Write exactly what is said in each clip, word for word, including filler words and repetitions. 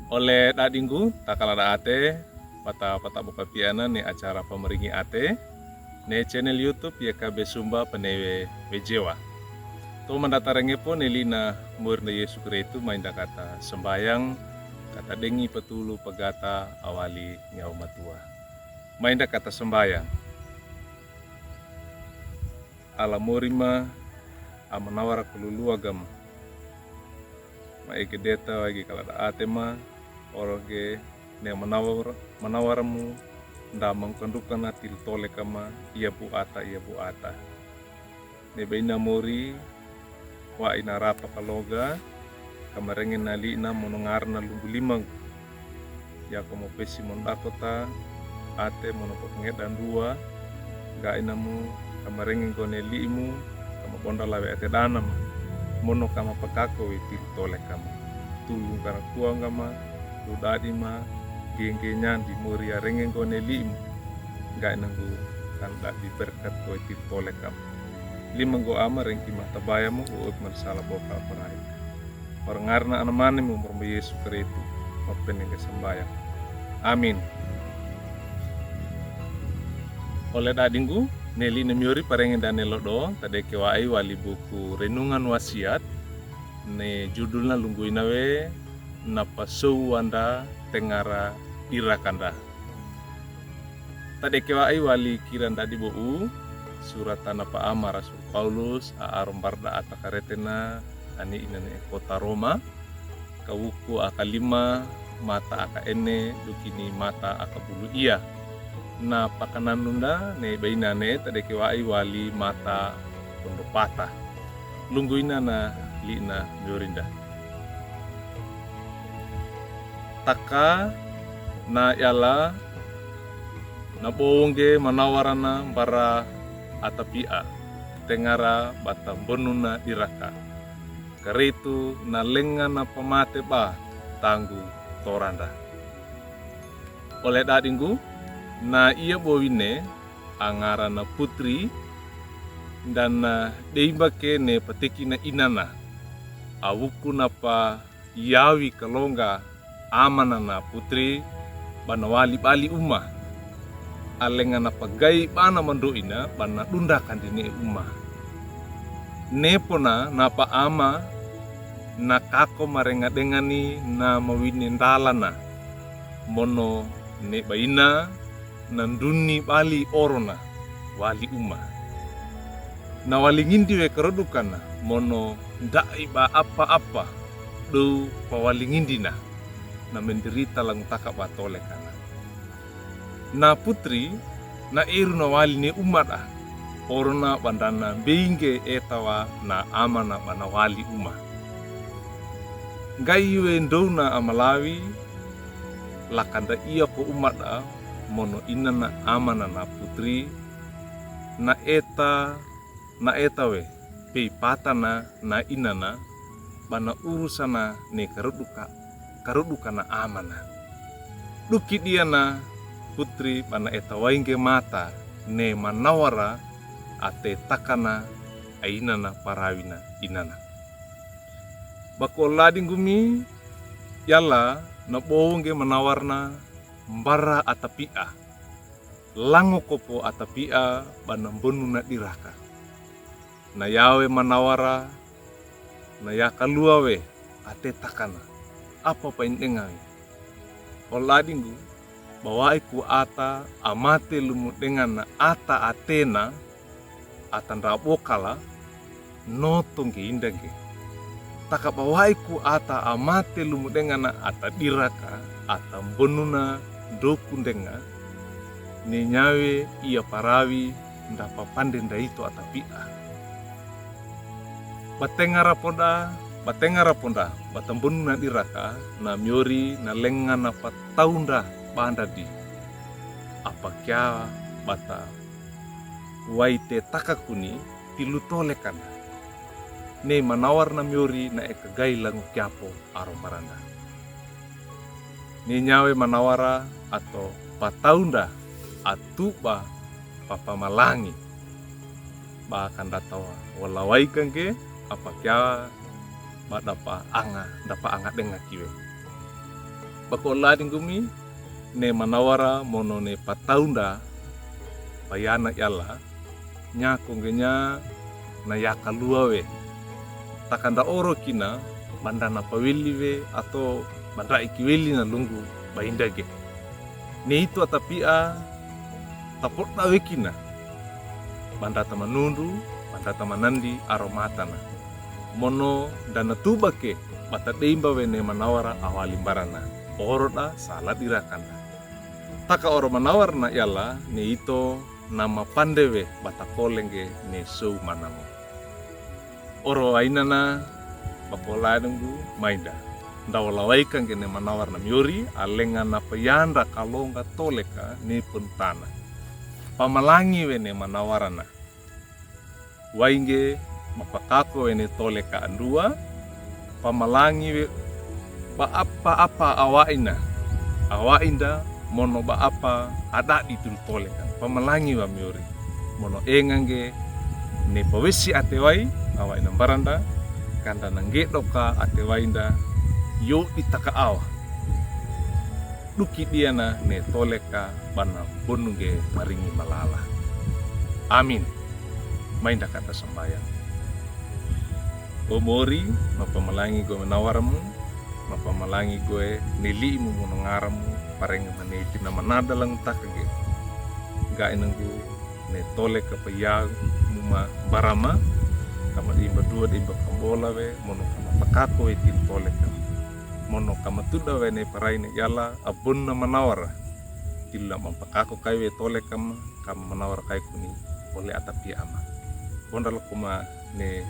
Ole dadinggu, takala da ate, pata pata boka piana ne acara pamaringi ate, ne channel YouTube Y K B Sumba Penewe Wejewa. To mandata rengepo ne lina murna Yesu Kristu, mainda kata sambayang, kata dengi patulu pagata awali nyawa matua. Mainda kata sambayang. Ala mori ma, a manawara kaluluwa gama. Ma ege deta wa ege kala da ate ma, oro ge ne manawara, manawara mu, nda mangkanduka na tiltole kama, iya bu ata, iya bu ata. Ne baina mori, wa ina rapa kaloga, kamarenge na lina mono ngarna lumbu limanggu. Yako mo pesi mono dakota, ate mono poknge danduwa, ga ina mu, kamarenge gone limu, kama bonda lawe ate danama, mono kama pakako we tiltole kama. Tulung kara kuang kama, tu dadi ma, genge nyandi mori arenge gone limu. Ga ina gu kan dadi berkat ko tiltole kama. Limanggu ama rengki mata baya mu, uut marsala boka parai. Oro ngarna anamane mu murma Yesu Kristu, mapenenge sambayang. Amin. Ole dadinggu, ne lina miori parenge dane lodo, tadeke wa'i wali buku Renungan Wasiat, ne judulna lunggu ina we, Napasowuwanda Tengara Dirakanda. Tadeke wa'i wali kiran dadi bo'u, suratana pa ama Rasul Paulus, a arombar da ata karetena, ani ina ne kota Roma, kawuku aka lima, mata aka ene, dukini mata aka bulu iya. Na pakananunda ne baina ne tadeke wa'i wali mata kondo pata. Lunggu ina na lina miorinda. Taka na yala na bowonge manawarana mbara atapia, tengara bata mbonuna diraka. Karitu na lenga na pamate ba tanggu toranda. Ole dadinggu, na iya bowine, angarana Putri, dan na deimbake ne patekina inana. Awuku na pa yawi kalonga amana na Putri, ba na wali bali uma. Alenga na pagai bana mandoina, ba na dunda kandine uma. Nepona na pa ama, na kako marenga dengani na mawine ndalana. Mono ne baina, na nduni bali orona, wali uma. Na wali ngindi we karodukana, mono nda'i ba apa-apa, dow pawali ngindina, na menderita langu taka ba tolekana. Na Putri, na eru na wali ne uma da, orona ba ndana mbeinge etawa na amana ba na wali uma. Ngai we ndowna a Malawi, lakanda iya ko uma da, mono inana amana na Putri, na eta, na eta we, pei patana na inana, ba na urusana ne karoduka, karodukana amana. Duki dia na Putri ba na eta wainge mata, ne manawara ate takana a inana parawina inana. Ba ko ladinggu mi, yala na bowonge manawarana mbara atapia. Lango kopo atapia ba na mbonuna diraka. Na yawe manawara, na yakaluwa we ate takana. Apa paindenga we. O ladinggu, ba wa'i ku ata amate lumu dengana ata atena, ata ndrabo kala, noto nge indange. Taka ba wa'i ku ata amate lumu dengana ata diraka, ata mbonuna ndoku ndenga, ne nyawe iya parawi nda papande nda ito atapia. Ba tengara ponda, ba tengara ponda, ba tambonuna diraka, na miori na lenga na pataunda banda di. Apa kia bata wa'i te takakuni tilutole kana. Ne manawara na miori na eka gai langu kiapo arombaranda. Ne nyawe manawara ato pataunda atuba papamalangi. Ba kanda tawa wala wa'i kange apa kia ba da pa anga, da pa anga denga kiwe. Ba ko lading gumi, ne manawara mono ne pataunda, payana yala, nyako ngge nya na yaka luwa we. Taka nda oro kina, ba nda na paweli we, ato ba nda iki weli na lunggu, ba inda ge. Ne ito atapia, tapotda we kina. Ba nda tamanundu, ba nda tamanandi, aromatana. Mono nda na tuba ke, ba tadeimba we ne manawara awali mbarana. Oro da, sala dirakanda. Taka oro manawarana yala, ne ito na mapande we ba takole ngge ne sow manamo. Oro ainana ba ko lading gu mainda. Nda wala waika ngge ne manawarana miori, alenga na payanda kalonga toleka ne puntana. Pamalangi we ne manawarana. Wai ngge mapakako we ne toleka andua, pamalangi we ba apa-apa awaina, awainda mono ba apa adadi tul toleka, pamalangi we miori. Mono enga ngge ne pawesi atewai, awaina mbaranda, kanda na nggedoka atewainda, yo itaka awa. Duki diana ne toleka ba na bonu ngge maringi malala. Amin. Mainda kata sambayang. O Mori, mapamalangi goe manawaramu, mapamalangi goe ne limu mono ngaramu, parenge mane tina manada lang takage. Nggae nenggu ne toleka payamu ma barama, kama dimba dua dimba kambola we, mono kama pakako we tin toleka. Mono kama tuda we ne paraina yala, abonna manawara. Tilla mampakako kai we toleka ma, kama manawara kai kuni, ole atapia ama. Bonda loko ma ne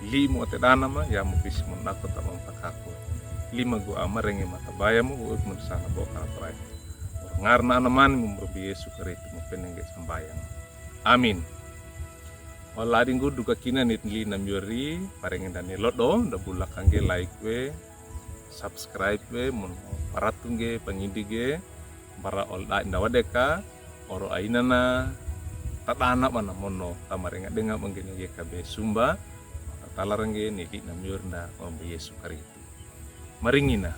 limu ate dana ma, ya mupisi monako ta mampakako. Lima gu ama renge mata bayamu, uik mun sana boka na parai. Ngarna ana mani mumurbi Yesu Karisto mupene ngge sambayang. Amin. Wala adinggu duka kina nit nili na miori, parenge nda ne lodo, nda bulaka ngge like we, subscribe we, mun paratu ngge, pangindi ge, bara ol da inda wadeka, oro ainana, tadana mana mono, tamarenga denga mangge ne ye kabe sumba, tatalarenge nili na miori nda, mumurbi Yesu Karisto. Maringina.